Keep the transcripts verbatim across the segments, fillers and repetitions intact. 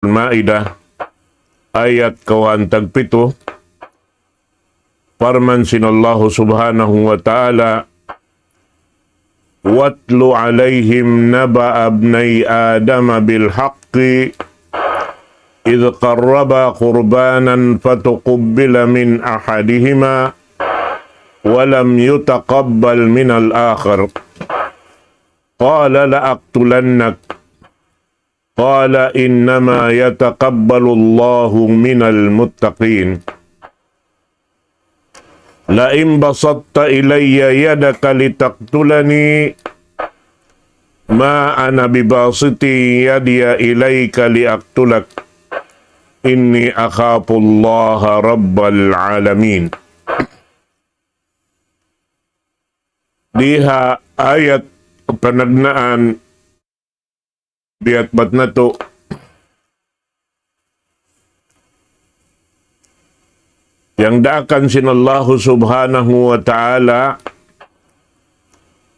Al-Ma'idah, ayat kawhaan tagpitu, parman sin Allahu Subhanahu wa Ta'ala, واتل عليهم نبأ ابني آدم بالحق إذ قربا قربانا فتقبل من أحدهما ولم يتقبل من الآخر قال لأقتلنك قال إنما يتقبل الله من المتقين لئن بسطت إلي يدك لتقتلني ما أنا بباسط يدي إليك لأقتلك إني أخاف الله رب العالمين. Di ha ayat panagnaan, biya' bat natu', yang daakan sin Allahu Subhanahu wa Ta'ala,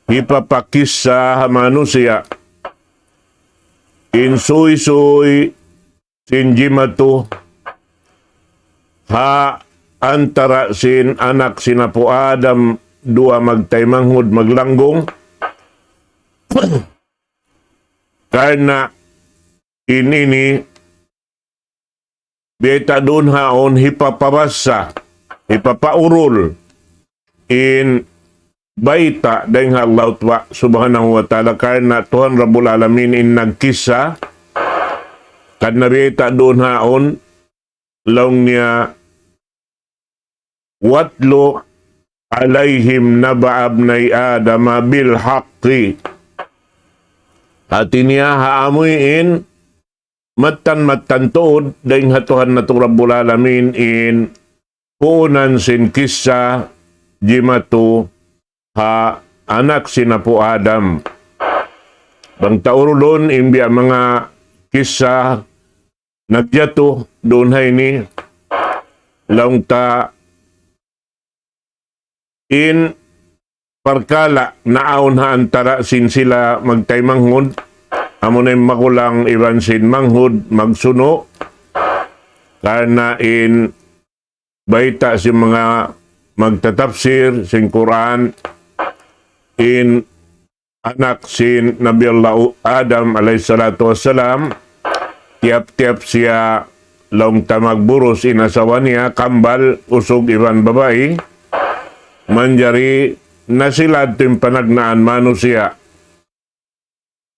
hipapakissa ha manusiya', in suysuy sin jimatu, ha antara' sin anak sin Apu' Adam, duwa magtaymanghud maglanggung, karna' in ini, biyayta' duun haun hipapabassa, hipapaurul, in bayta' dayn ha Allah Tuhan Subhanahu wa Ta'ala, karna' Tuhan Rabbul Alamin in nagkissa, karna' biyayta' duun haun, laung niya, واتل عليهم نبأ ابني آدم بالحق. Hati niya ha amuin, mattan-mattan tuud, dayn ha Tuhan natu' Rabbul Alamin in puunan sin kissa jimatu ha anak sin Apu' Adam. Bang ta urulun in biya' manga kissa nagjatu duun ha ini, laung ta in parkala' naawn ha antara' sin sila magtaymanghud, amuna in magulang iban sin manghud magsunu', karna' in bayta' sin manga magtatapsir sin Qur'an, in anak sin Nabi Allah U-, Adam alayhi salatu wassalam, tiyap-tiyap siya laung ta magburus in asawa niya, kambal, usug iban babai, manjari na sila tuud in panagnaan manusiya'.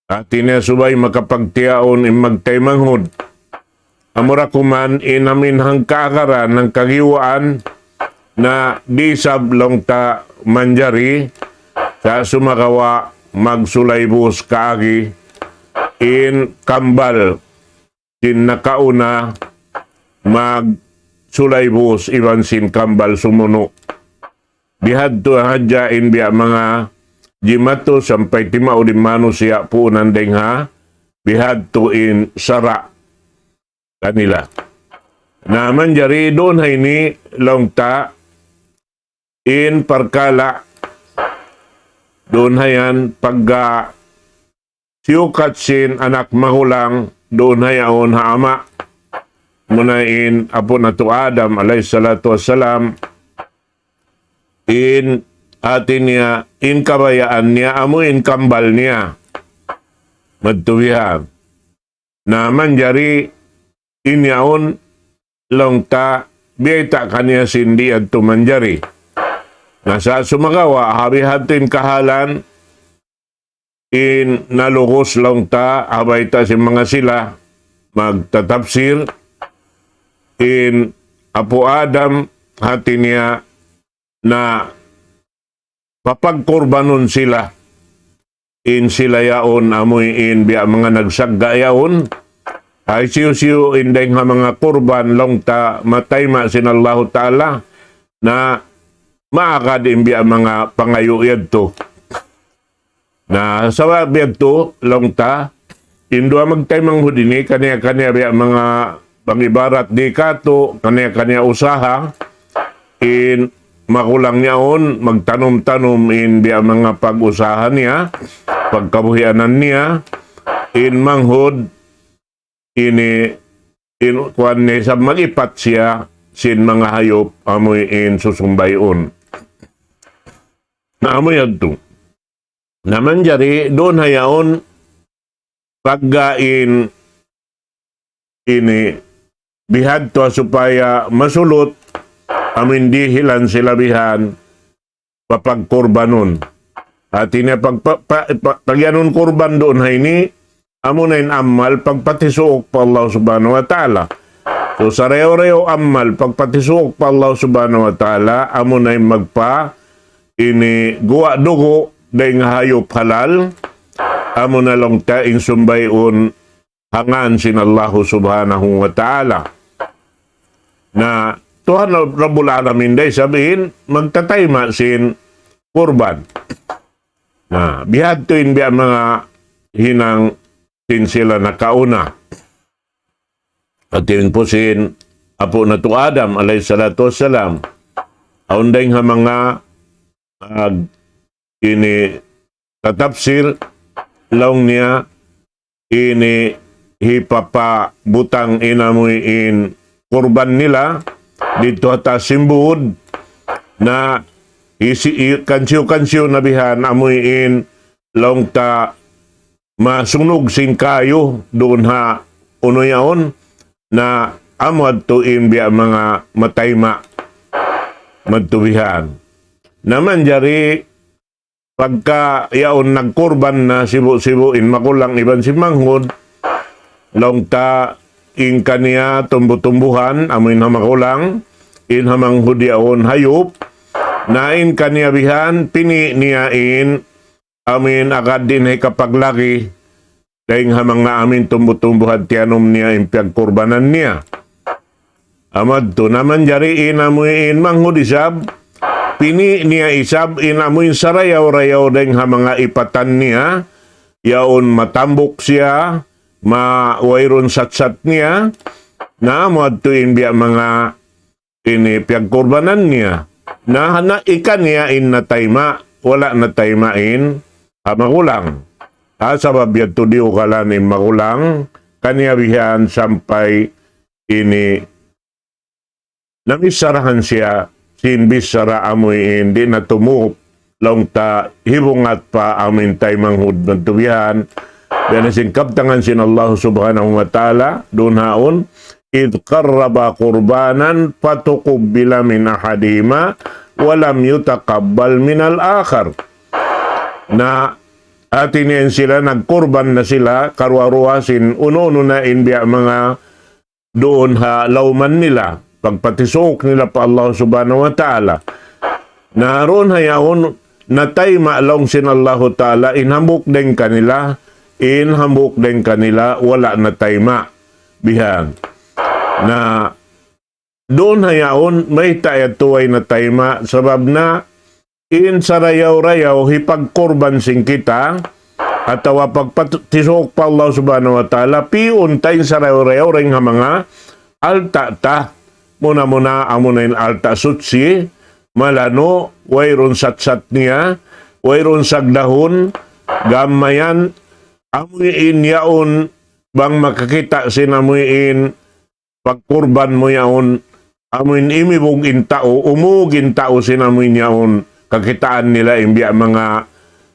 Hati niya subay makapagtiyaun in magtaymanghud. Amura kuman in amin hangkaagaran, hangkagiwaan, na di' isab laung ta manjari, sa' sumagawa' magsulaybus kaagi in kambal sin nakauna, magsulaybus iban sin kambal sumunu'. Bihadtu hadja in biya' manga jimatu sampay timaud in manusiya' puunan dayn ha bihadtu in sara' kanila. Na manjari duun ha ini laung ta in parkala' duun ha yan pagka siyukat sin anak magulang duun ha yaun ha ama', muna in apu' natu' Adam alayhi salatu wassalam, in hati niya, in kabayaan niya, amu in kambal niya. Madtu bihan. Na manjari in yaun laung ta biyayta' kaniya sin di' yadtu manjari. Na sa' sumagawa' ha bihadtu in kahalan in nalugus laung ta ha bayta' sin manga sila magtatapsir, in Apu' Adam hati niya na papagkurbanun sila. In sila yaun amuin biya' manga nagsagga' yaun. Ay siyu-siyu in dayng ha manga kurban laung ta matayma' sin Allahu Ta'ala na maagad in biya' manga pangayu' yadtu. Na sabab yadtu laung ta, in duwa magtaymanghud ini, kaniya-kaniya biya' manga bang ibarat di katu', kaniya-kaniya usaha, in magulang niya yaun, magtanum-tanum in biya' manga pag-usaha niya, pagkabuhianan niya, in manghud, ini in kuwan niya isab mag-ipat siya sin manga hayup amuin susumbayun. Na amu yadtu. Na manjari duun ha yaun pagga in ini bihadtu ha supaya masulut amuin dihilan sila bihan papagkurbanun. Hati niya pag, pa, pa, pa, pagyanun kurban duun ha ini, amuna in amal pagpatisuuk pa Allah Subhanahu wa Ta'ala. So, sarayaw-rayaw amal pagpatisuuk pa Allah Subhanahu wa Ta'ala, amuna in magpa ini guwa' dugu' dayn ha hayup halal, amuna laung ta in sumbayun ha ngan sin Allahu Subhanahu wa Ta'ala. Na Tuhan Rabbul Alamin da isab in magtatayma' sin kurban. Na bihadtu in biya' manga hinang sin sila nakauna. Hati niya in pusin apu' natu' Adam alayhi salatu wassalam. Awn dayn ha manga ag ini tatapsir, laung niya ini hipapabutang in amuin kurban nila didtu ha taas sin bud, na hisi-, hi-, kansiyu-kansiyu na bihan amuin laung ta masunug sin kayu duun ha unu yaun, na amu yadtu in biya' manga matayma' madtu bihan. Na manjari pagka yaun nagkurban na sibu'-sibu' in magulang iban sin manghud, laung ta in kaniya tumbu-tumbuhan amuin ha magulang, in ha manghud yaun hayup, na in kaniya bihan pini' niya in amuin agad di' na hikapaglagi dayn ha manga amuin tumbu-tumbuhan tiyanum niya in piyagkurbanan niya. Amu yadtu na manjari in amuin manghud isab, pini' niya isab in amuin sarayaw-rayaw dayn ha manga ipatan niya, yaun matambuk siya, ma-, wayruun satsat niya, na amu yadtu in biya' manga ini piyagkurbanan niya. Na, na, in kaniya in natayma', wala' natayma' in ha magulang. Ha sabab yadtu diyugalan in magulang, kaniya bihan sampay ini namisarahan siya, sin bichara amuin di' na tumup, laung ta hibungat pa amuin taymanghud madtu bihan. Biya' na sin kabtangan sin Allah Subhanahu wa Ta'ala, duun haun, إذ قربا قربانا فتقبل من أحدهما ولم يتقبل من الآخر. Na, hati niya in sila, nagkurban na sila, karuwa-ruwa sin unu-unu na in biya' manga duun ha lawman nila, pagpatisuuk nila pa Allah Subhanahu wa Ta'ala. Na duun ha yaun, natayma' laung sin Allahu Ta'ala, in hambuuk dayn kanila, in hambuuk dayn kanila, wala' natayma'. Bihan. Na duun ha yaun, mayta' yadtu way natayma', sabab na in sarayaw-rayaw hipagkurban sin kita, atawa pagpatisuuk pa Allah Subhanahu wa Ta'ala, pi'un ta in sarayaw-rayaw dayn ha manga alta' ta, muna-muna amuna in alta' suchi, malanu', wayruun satsat niya, wayruun sagdahun, gam mayan, amuin yaun, bang makakita' sin amuin pagkurban mu yaun, amuin imibug in tau, umug in tau sin amuin yaun, kakitaan nila in biya' manga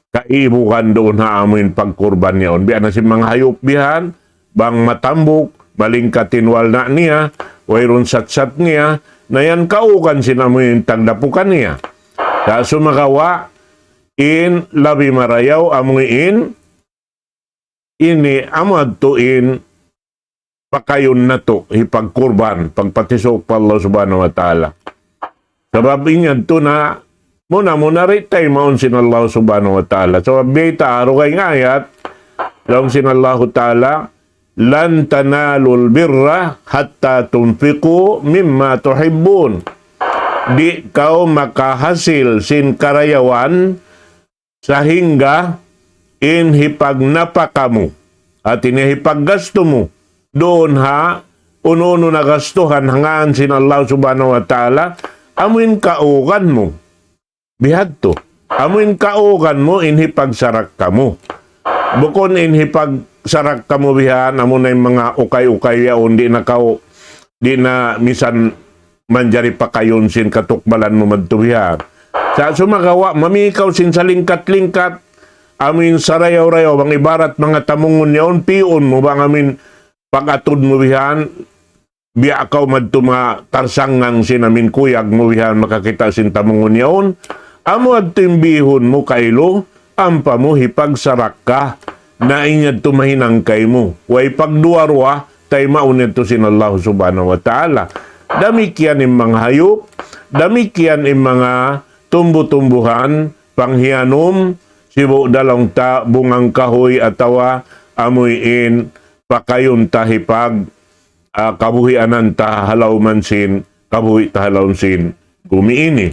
kaibugan duun ha amuin pagkurban yaun. Biya' na sin manga hayup bihan, bang matambuk, malingkat in walna' niya, wayruun satsat niya, na yan kaugan sin amuin tagdapukan niya. Sa' sumagawa', in labi marayaw amuin, ini amu yadtu in pakayun natu' hipagkurban, pagpatisuuk pa Allah Subhanahu wa Ta'ala. Sabab in yadtu na muna-muna di' taymaun sin Allah Subhanahu wa Ta'ala. Sabab bayta' ha dugaing ayat, laung sin Allahu Ta'ala, لن تنالوا البر حتى تنفقوا مما تحبون. Di' kaw makahasil sin karayawan sahingga in hipagnapaka mu, hati niya hipaggastu mu, duun ha unu-unu na gastuhan ha ngan sin Allah Subhanahu wa Ta'ala, amuin kaugan mu. Bihadtu. Amuin kaugan mu in hipagsarakka mu. Bukun in hipag-, pagsarak kamu bihan, amu na in manga ukay-ukay yaun, di' na kaw, di' na misan manjari pakayun sin katukbalan mu madtu bihan. Sa' sumagawa', mami kaw sin salingkat-lingkat, amu in sarayaw-rayaw, bang ibarat manga tamungun yaun, pi'un mu, bang amu in pag-atud mu bihan, biya' kaw madtu matarsangang sin amu in kuyag mu bihan makakita' sin tamungun yaun. Amu yadtu in bihun mu kailu, ampa mu hipagsarak ka. Na in yadtu mahinang kaymu. Way pagduwa-ruwa, taymaun yadtu sin Allah Subhanahu wa Ta'ala. Damikkiyan in manga hayup, damikkiyan in manga tumbu-tumbuhan, panghiyanum, sibu' da laung ta bungang kahuy atawa amuin pakayun ta hipag ah, kabuhianan ta ha lawm sin, kabuhi' ta ha lawm sin gumi ini.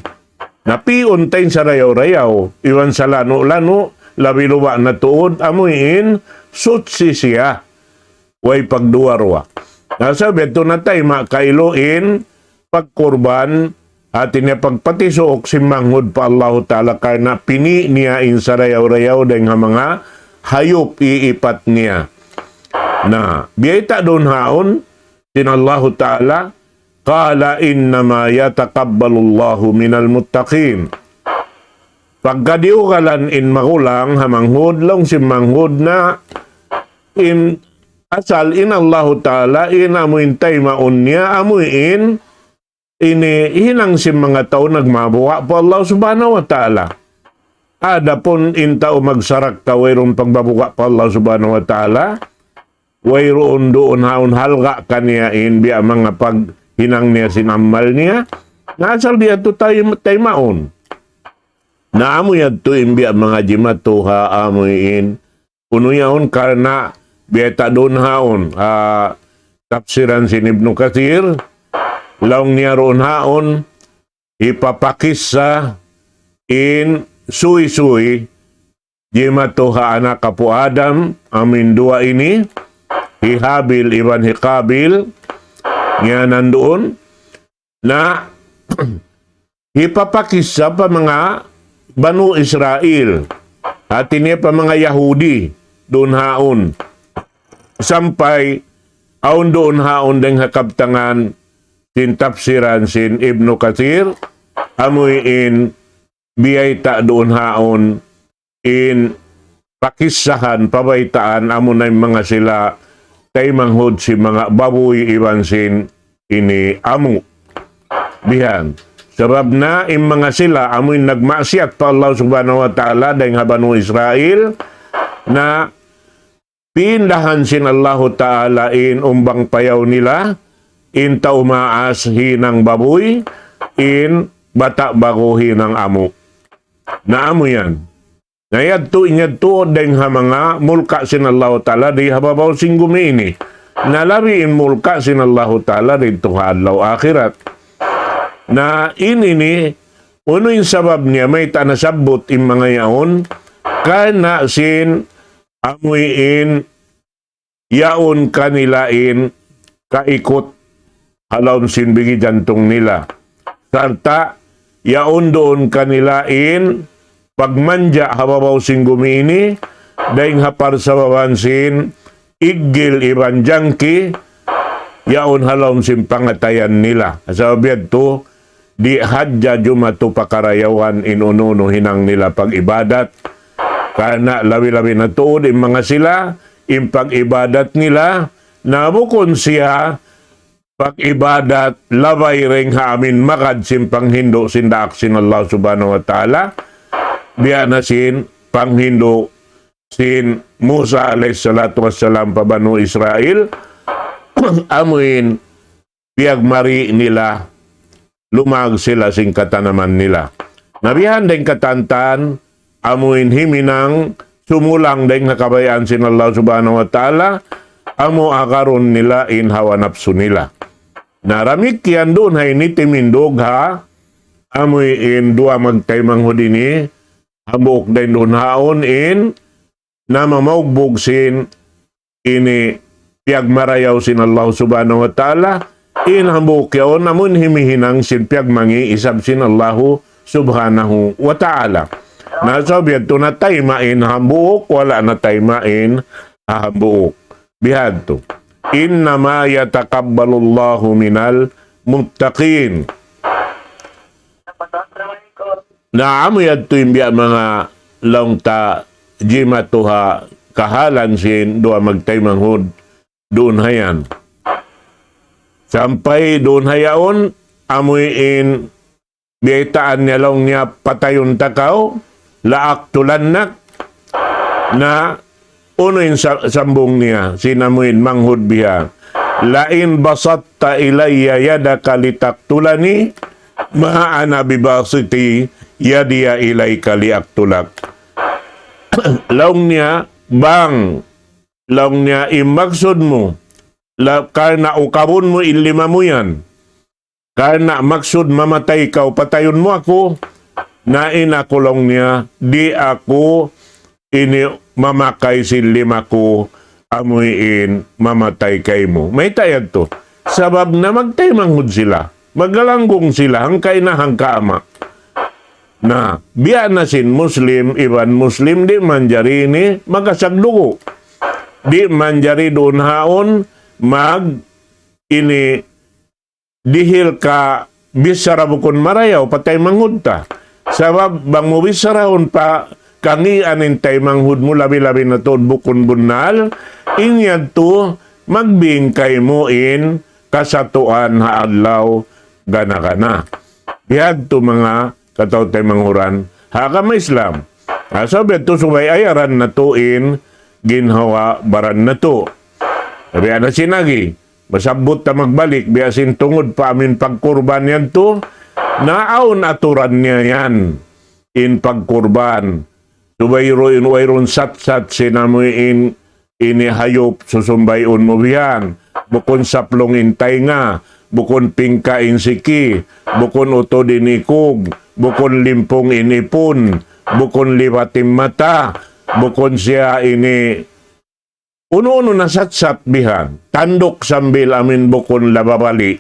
Na pi'un ta in sarayaw-rayaw, iban salanu'-lanu', labi luba' na tuud, amuin suchi siya. Way pagduwa-ruwa. Na sabab yadtu na tayma' kailu in pagkurban, hati niya pagpatisuuk sin manghud pa Allahu Ta'ala karna' pini' niya in sarayaw-rayaw dayng ha manga hayup iipat niya. Na, biyayta' duun haun, sin Allahu Ta'ala, قال إنما يتقبل الله من المتقين. Pagka diyugalan in magulang ha manghud, laung sin manghud na in asal in Allahu Ta'ala, in amuin taymaun niya, amuin ini hinang sin manga tau nagmabuga' pa Allah Subhanahu wa Ta'ala. Adapun in tau magsarak ka wayruun pagmabuga' pa Allah Subhanahu wa Ta'ala, wayruun duun haun halga' kaniya in biya' manga paghinang niya sin amal niya, na asal di' yadtu tay-, taymaun. Na amu yadtu in biya' manga jimatu ha amuin unu yaun karna' biyayta' duun haun, ah, tafsiran sin Ibnu Kathir, laung niya duun haun, hipapakissa in suysuy jimatu ha anak apu' Adam, amuin duwa ini, hi Habil iban hi Qabil, ngiyanan duun, na hipapakissa pa manga Banu Israil, hati niya pa manga Yahudi, duun haun. Sampay, awn duun haun dayng ha kabtangan sin tafsiran sin Ibnu Kathir, amuin biyayta' duun haun in pakissahan, pabaytaan, amuna in manga sila taymanghud sin manga babuy iban sin ini amu'. Bihan. Sabab na in manga sila amuin nagmaksiyat pa Allah Subhanahu wa Ta'ala dayng ha Banu Israil na piindahan sin Allahu Ta'ala in umbang payaw nila, in tau maas hinang babuy, in bata' bagu hinang amu'. Na amu yan. Na yadtu in yadtu dayng ha manga mulka' sin Allahu Ta'ala di ha babaw sin gumi ini. Na labi in mulka' sin Allahu Ta'ala didtu ha adlaw akhirat. Na ini ini, unu in sabab niya mayta' nasabbut in manga yaun, karna' sin amuin yaun kanila in kaikut ha lawm sin bigi jantung nila. Sarta' yaun duun kanila in pagmanja ha babaw sin gumi ini, dayng ha parsababan sin iggil iban jangki, yaun ha lawm sin pangatayan nila. Sabab yadtu, di' hadja jumatu pa karayawan in unu-unu hinang nila pag-ibadat. Karna' labi-labi na tuud in manga sila, in pag-ibadat nila, na bukun siya pag-ibadat labay dayng ha amuin magad sin panghindu' sin daak sin Allah Subhanahu wa Ta'ala, biya' na sin panghindu' sin Musa alayhi salatu wassalam pa Banu Israil, amuin piyagmari nila, lumag sila sin katanaman nila. Na bihan dayng katantan, amuin himinang sumulang dayng ha kabayaan sin Allah Subhanahu wa Ta'ala, amu agarun nila in hawa napsu nila. Na damikkiyan duun ha ini timindug ha, amuin duwa magtaymanghud ini, hambuuk dayng duun haun in, na mamaugbug sin ini piyagmarayaw sin Allah Subhanahu wa Ta'ala, in hambuuk yaun amun himihinang sin piyagmangi' isab sin Allah Subhanahu wa Ta'ala. Na sabab yadtu natayma' in hambuuk, wala' natayma' in ha hambuuk. Bihadtu. إنما يتقبل الله من المتقين. Na amu yadtu in biya' manga laung ta jimatu ha kahalan sin duwa magtaymanghud duun ha yan. Sampay duun ha yaun, amuin biyaytaan niya laung niya patayun ta kaw, لأقتلنك, na unu in sa-, sambung niya, sin amuin manghud biha. لئن بسطت إلي يدك لتقتلني ما أنا بباسط يدي إليك لأقتلك. Laung niya, bang, laung niya, in maksud mu, la, karna' ukabun mu in lima mu yan. Karna' maksud mamatay kaw, patayun mu aku, na in aku laung niya, di' aku ini mamakay sin lima ku, amuin mamatay kaymu. Mayta' yadtu? Sabab na magtaymanghud sila, magalanggung sila, hangka ina', hangka ama'. Na, biya' na sin Muslim, iban Muslim, di' manjari ini magasag dugu'. Di' manjari duun haun mag ini dihil ka bichara bukun marayaw pa taymanghud ta. Sabab bang mu bicharahun pa kangīan in taymanghud mu, labi-labi na tuud bukun bunnal, in yadtu magbingkay mu in kasatuan ha adlaw gana-gana. Bihadtu manga kataw-taymanghuran ha agama Islam. Na, sabab yadtu subay ayaran natu' in ginhawa-baran natu'. Sabi ana sin agi, masabbut ta magbalik, biya' sin tungud pa amin pagkurban yadtu, na awn aturan niya yan, in pagkurban. Subay ru-, in wayruun satsat sin amuin ini hayup susumbayun mu bihan. Bukun saplung in taynga, bukun pingka in siki, bukun utud in ikug, bukun limpung in ipun, bukun libat in mata, bukun siya ini unu-unu na satsat bihan, tanduk sambil amin bukun lababali.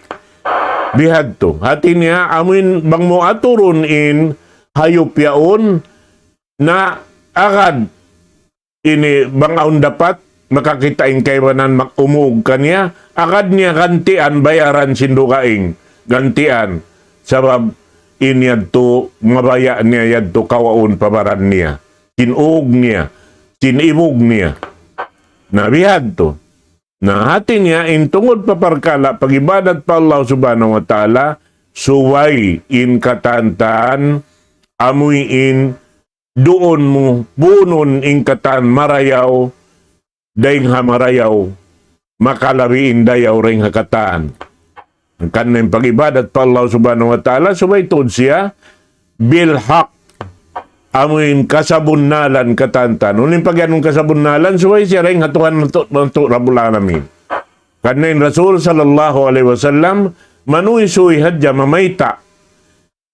Bihadtu. Hati niya, amin bang mu aturun in hayup yaun na agad ini bang awn dapat makakita' in kaibanan mag-umug kaniya, agad niya gantian bayaran sin dugaing. Gantian. Sabab in yadtu mabaya' niya yadtu kawaun pa baran niya. Sin ug niya, sin ibug niya. Na bihadtu. Na hati niya in tungud pa parkala' pag-ibadat pa Allah Subhanahu wa Ta'ala, subay in katan-katan, amuin duun mu, bunun in katan marayaw, dayn ha marayaw, makalabi in dayaw dayn ha katan. Hangkan na in pag-ibadat pa Allah Subhanahu wa Ta'ala, subay tuud siya, bil haq, amuin kasabunnalan katan-katan. Unu in pagiyanun kasabunnalan, subay siya dayn ha Tuhan natu', natu' Rabbul Alamin. Karna' in Rasul sallallahu alayhi wasallam, manuysuy hadja mamayta'.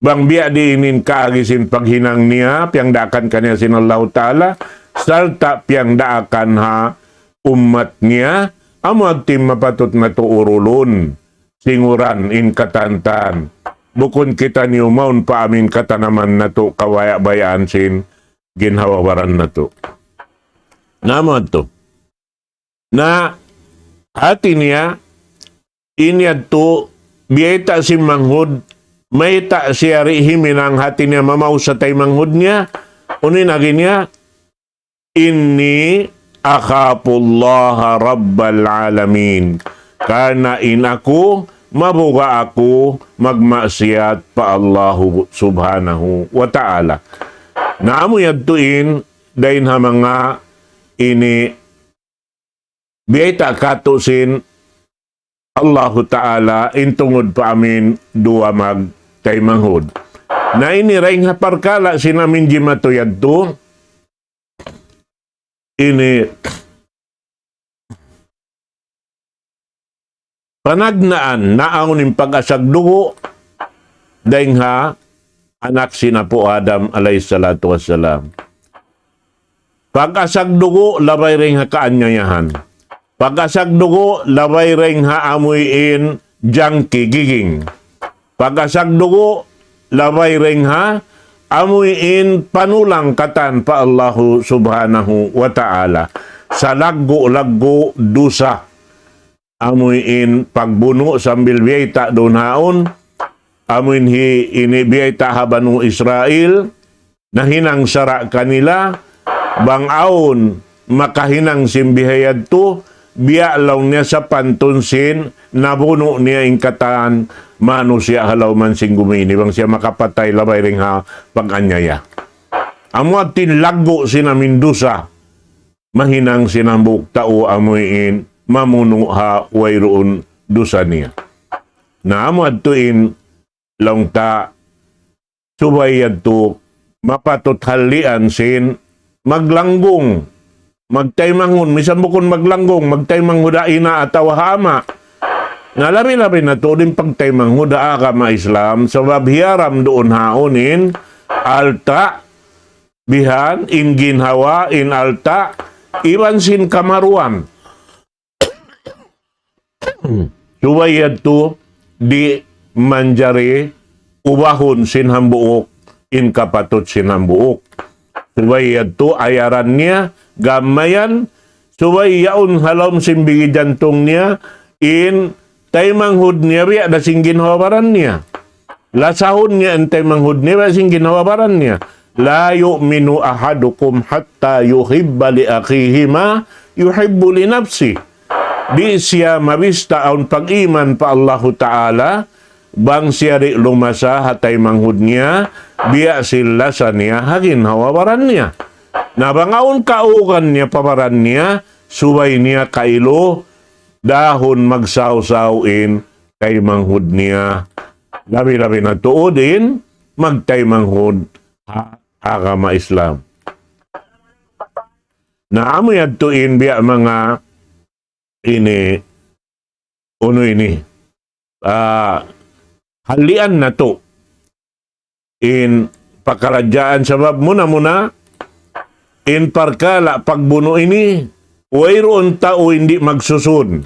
Bang biya' diin in kaagi sin paghinang niya, piyangdaakan kaniya sin Allahu Ta'ala, sarta' piyangdaakan ha ummat niya, amu yadtu in mapatut natu' urulun, singuran in katan-katan. Bukun kitaniyu mawn pa amin katanaman natu' kabaya'-bayaan sin ginhawa-baran natu'. Na amu yadtu. Na hati niya, in yadtu, biyayta' sin manghud, mayta' siya di' himinang, hati niya mamaus ha taymanghud niya, unu in agi niya, إني أخاف الله رب العالمين. Karna' in aku, mabuga' aku magmaksiyat pa Allahu Subhanahu wa Ta'ala. Na amu yadtu in, dayn ha manga ini biyayta' katu' sin Allahu Ta'ala in tungud pa amin duwa magtaymanghud. Na ini dayn ha parkala' sin amin jimatu yadtu, ini panagnaan naawn in pag-asag dugu' dayn ha anak sin Apu' Adam alayhi salatu wassalam. Pag-asag dugu' labay dayn ha kaanyayahan. Pag-asag dugu' labay dayn ha amuin jangki giging. Pag-asag dugu' labay dayn ha amuin panulang katan pa Allahu Subhanahu wa Ta'ala. salaggu'-laggu' dusa. Amuin pagbunu' sambil biyayta' duun haun, amuin hi ini biyayta' ha Banu Israel, nahinang sara' kanila, bang awn makahinang sin bihayadtu, biya' laung niya sapantun sin nabunu' niya in katan manusiya' ha lawm sin gumi ini, bang siya makapatay labay dayn ha pag-anyaya. Amu yadtu in laggu' sin amuin dusa mahinang sin hambuuk tau amuin mamunu' ha wayruun dusa niya. Na amu yadtu in laung ta, subay yadtu mapatut halian sin maglanggung, magtaymanghud, misan bukun maglanggung, magtaymanghud ha ina' atawa ha ama'. Na labi-labi na tuud in pagtaymanghud ha agama Islam, sabab hiyaram duun haun in alta', bihan, in ginhawa, in alta', iban sin kamaruan. Subay yadtu di' manjari ubahun sin hambuuk in kapatut sin hambuuk. Subay yadtu ayaran niya, gamayan, subay yaun ha lawm sin bigi jantung niya, in taymanghud niya biya' da sin ginhawa-baran niya. Lasahun niya in taymanghud niya biya' sin ginhawa-baran niya. لا يؤمن أحدكم حتى يحب لأخيه ما يحب لنفسه. Di' siya mabista awn pag-iman pa Allahu Ta'ala, bang siya di' lumasa ha taymanghud niya, biya' sin lasa niya ha ginhawa-baran niya. Na bang awn kaugan niya pa baran niya, subay niya kailu, dahun magsawsaw in taymanghud niya. Labi-labi na tuud in magtaymanghud ha agama Islam. Na amu yadtu in biya' manga ini, unu ini, ah, halian natu' in pakaradjaan, sabab muna-muna in parkala' pagbunu' ini, wayruun tau in di' magsusun.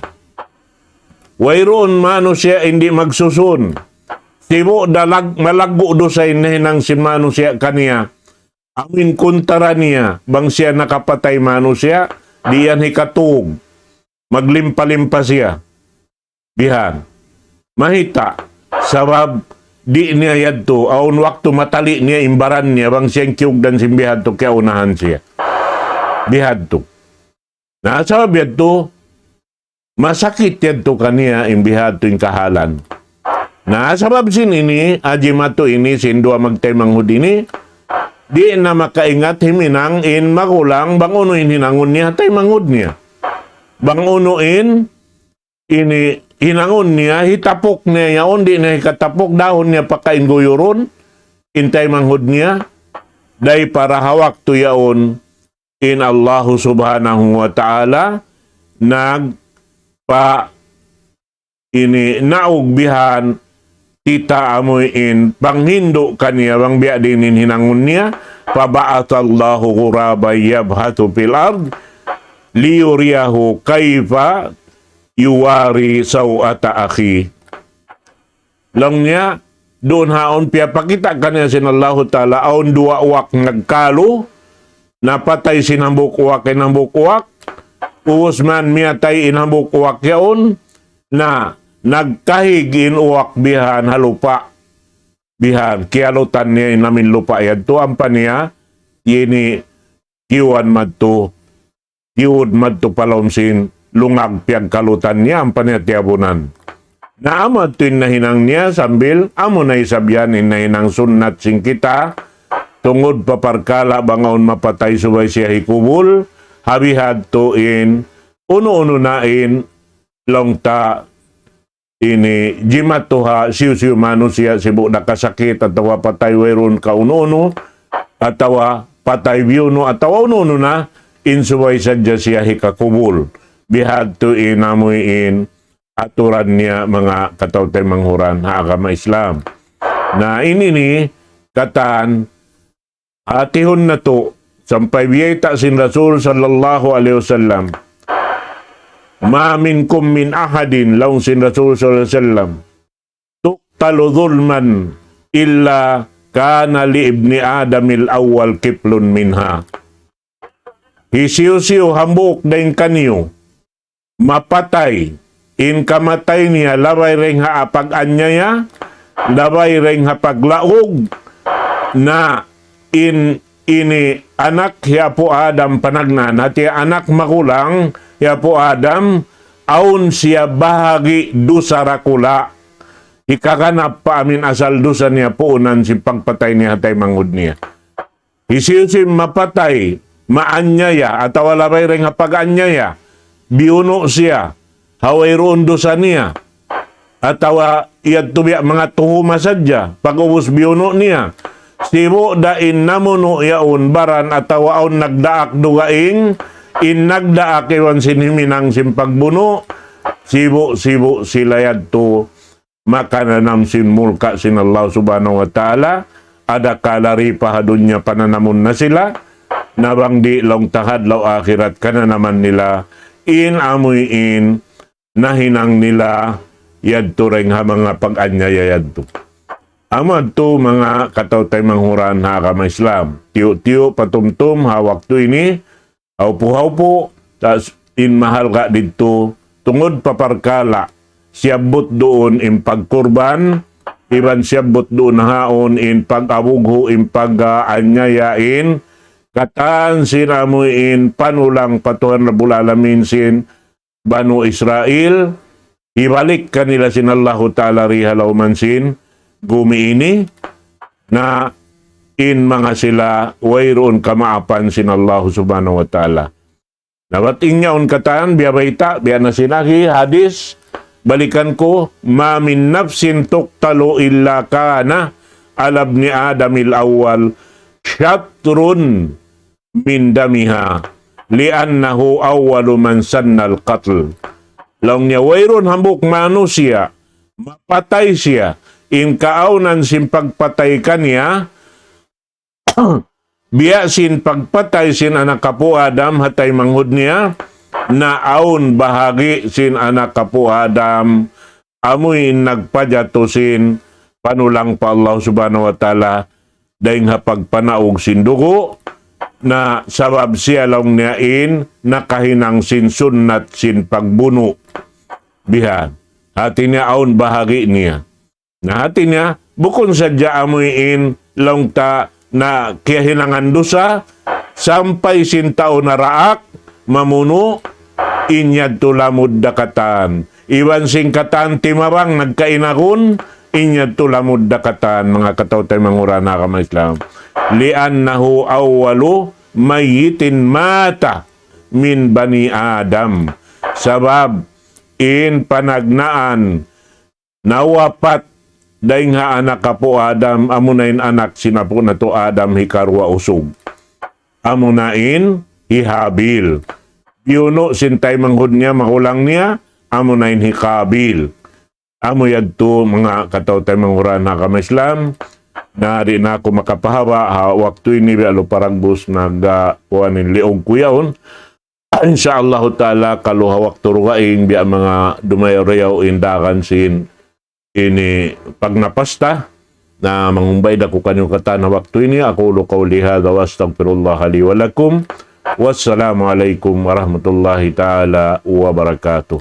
Wayruun manusiya' in di' magsusun. Sibu' da lag-, malaggu' dusa in nahinang sin manusiya' kaniya. Amuin kuntara niya, bang siya nakapatay manusiya', di' yan hikatug. Maglimpa-limpa siya. Bihan. Mahita', sabab di' niya yadtu, awn waktu matali' niya in baran niya, bang siya in kiyugdan sin bihadtu, kiyaunahan siya. Bihadtu. Na sabab yadtu, masakit yadtu kaniya in bihadtu in kahalan. Na sabab sin ini, ha jimatu ini, sin duwa magtaymanghud ini, di' na makaingat himinang in magulang bang unu in hinangun niya ha taymanghud niya. Bang unu in ini hinangun niya, hitapuk niya yaun, di' niya hikatapuk, dahun niya pakain guyurun in taymanghud niya, dayn para ha waktu yaun in Allahu Subhanahu wa Ta'ala nagpa-, ini naug bihan kita amuin panghindu' kaniya bang biya' diin in hinangun niya, فبعث الله غرابا يبحث في الأرض ليريه كيف يواري سوءة أخيه. Laung niya, duun haun piyapakita' kaniya sin Allahu Ta'ala, awn duwa uwak nagkalu, napatay sin hambuuk uwak, in hambuuk uwak, ubus man miyatay in hambuuk uwak yaun, na nagkahig in uwak bihan ha lupa', bihan, kiyalutan niya in amuin lupa' yadtu, ampa niya, ini, kiyuan madtu, kiyud madtu pa lawm sin lungag piyagkalutan niya, ampa niya tiyabunan. Na amu yadtu in nahinang niya sambil, amu na isab yan in nahinang sunnat sin kita, tungud pa parkala' bang awn mapatay subay siya hikubul, ha bihadtu in, unu-unu na in, laung ta, ini jimatu ha hisiyu-siyu manusiya' sibu' da kasakit atawa patay wayruun kaunu-unu atawa patay biyunu' atawa unu-unu na in subay sadja siya hikakubul. Bihadtu in amuin aturan niya manga kataw-taymanghuran ha agama Islam. Na ini ini katan hatihun natu', sampay biyayta' sin Rasul sallallahu alayhi wasallam. ما منكم من أحد, laung sin Rasul sallallahu alayhi wasallam, تقتل ظلما إلا كان لابن آدم الأول كفل منها. Hisiyu-siyu hambuuk dayn kaniyu mapatay, in kamatay niya labay dayn ha pag-anyaya, labay dayn ha paglaug, na in ini anak hi Apu' Adam panagnaan, hati anak magulang hi Apu' Adam, awn siya bahagi' dusa dakula'. Hikaganap pa amu in asal dusa niya puunan sin pagpatay niya ha taymanghud niya. Hisiyu-siyu mapatay, maanyaya, atawa labay dayn ha pag-anyaya, biyunu' siya, ha wayruun dusa niya, atawa yadtu biya' manga tuhuma sadja, pag'ubus biyunu' niya. Sibu' da in namunu' yaun baran atawa awn nagdaak dugaing, in nagdaak iban sin himinang sin pagbunu', sibu'-sibu' sila yadtu makananam sin mulka' sin Allah Subhanahu wa Ta'ala, adakala di pa ha dunya pananamun na sila, na bang di' laung ta ha adlaw akhirat kananaman nila, in amuin nahinang nila yadtu dayn ha manga pag-anyaya yadtu. Amu yadtu manga kataw-taymanghuran ha agama Islam. Tiyu'-tiyu' patumtum ha waktu ini, haupu'-haupu', tas in mahalga' didtu, tungud pa parkala', siyabbut duun in pagkurban, iban siyabbut duun haun in pag-abughu', in pag-anyaya in, katan sin amuin panulang pa Tuhan Rabbul Alamin sin Banu Israil, hibalik kanila sin Allahu Ta'ala di ha lawm sin gumi ini, na in manga sila wayruun kamaapan sin Allahu Subhanahu wa Ta'ala. Na bat in yaun katan, biya' bayta', biya' na sin agi hadis, balikan ku, ما من نفس تقتل إلا كان على ابن آدم الأول شطر من دمها لأنه أول من سن القتل. Laung niya, wayruun hambuuk manusiya', mapatay siya, in kaawnan sin pagpatay kaniya, biya' sin pagpatay sin anak apu' Adam ha taymanghud niya, na awn bahagi' sin anak apu' Adam, amuin nagpajatu sin panulang pa Allah Subhanahu wa Ta'ala, dayn ha pagpanaug sin dugu', na sabab siya laung niya in nakahinang sin sunnat sin pagbunu'. Bihan. Hati niya awn bahagi' niya. Na hati niya, bukun sadja amuin laung ta na kiyahinangan dusa, sampay sin tau naraak, mamunu', in yadtu lamud da katan. Iban sin katan timabang nagkainagun, in yadtu lamud da katan, manga kataw-taymanghuran ha agama Islam. لأنه أول ميت مات من بني آدم. Sabab in panagnaan nawapat dayn ha anak apu' Adam, amuna in anak sin apu' natu' Adam hikaruwa usug. Amuna in hi Habil. Biyunu' sin taymanghud niya, magulang niya, amuna in hi Qabil. Amu yadtu manga kataw-taymanghuran ha agama Islam. Na di' na aku makapahaba' ha waktu ini, biya' lu paragbus nag-, ah, kuwan in liug ku yaun. Insya Allahu Ta'ala, kalu ha waktu dugaing biya' manga dumayaw-dayaw in dagan sin ini pagnapasta, na mangumbay da ku kaniyu katan ha waktu ini. أقول قولي هذا وأستغفر الله لي ولكم. والسلام عليكم ورحمة الله تعالى وبركاته.